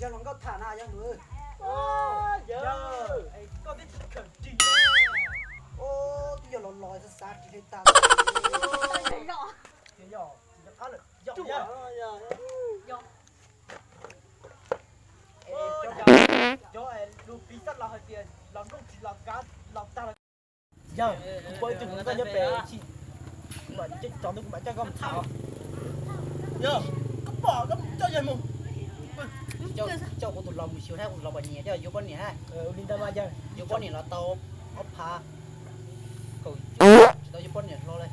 Yog hluas nkauj tham na yog nws. Yog, es koj twb tsis kawm ris. Twb yog los los xav xav ris hle tas. Yog, yog, yog, yog, yog, lus piv xab laus hais tias los nplooj tsis los kav los tag los. Yog, kuv pom ib tug hluas nkauj nyob pem, kuv mam, tsov ntuj kuv mam coj koj mus tham. Yog, koj pom koj coj yawg mus. Coj kuv tus hluas mus xyuas saib kuv tus hluas puas nyiam thiab yuav poj niam. Ua li ntawd mas yog yuav poj niam los tau ob phav, kaum, tsis tau yuav poj niam hlo li.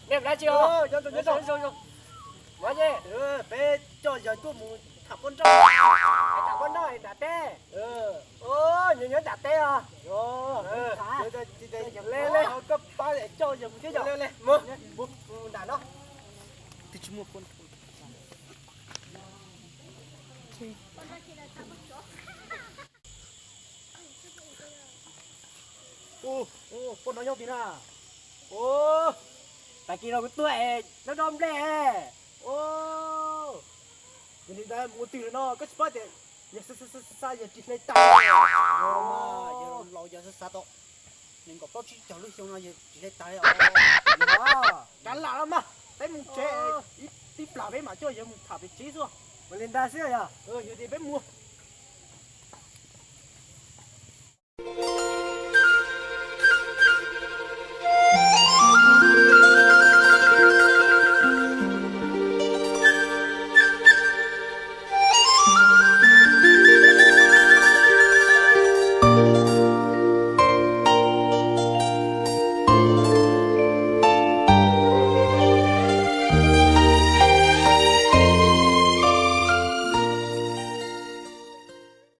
Nej dab tsi os? Peb coj yawg tuaj mus tham poj nrauj. Tham poj nrauj nram teb. Nyob nyob nram teb os. Le le, koj pab coj yawg mus thiab yog. Mus nram no. Poj no nyob tid na. Tag kis no kuv tuaj es nyob nrog nplej. Yog li ntawd mus twg lawm no koj tsis paub tias yawg xa xa yawg ris hle tas. Yawg laus yawg xa xa tau nees nkaum plaub tsib caug lub xyoo no yawg ris hle tas li os. Kav lam los mas peb mus tsev, ib plag peb mam coj yawg mus tham pem tsev xwb. Ua li ntawd xwb yog. Yog tias peb mus.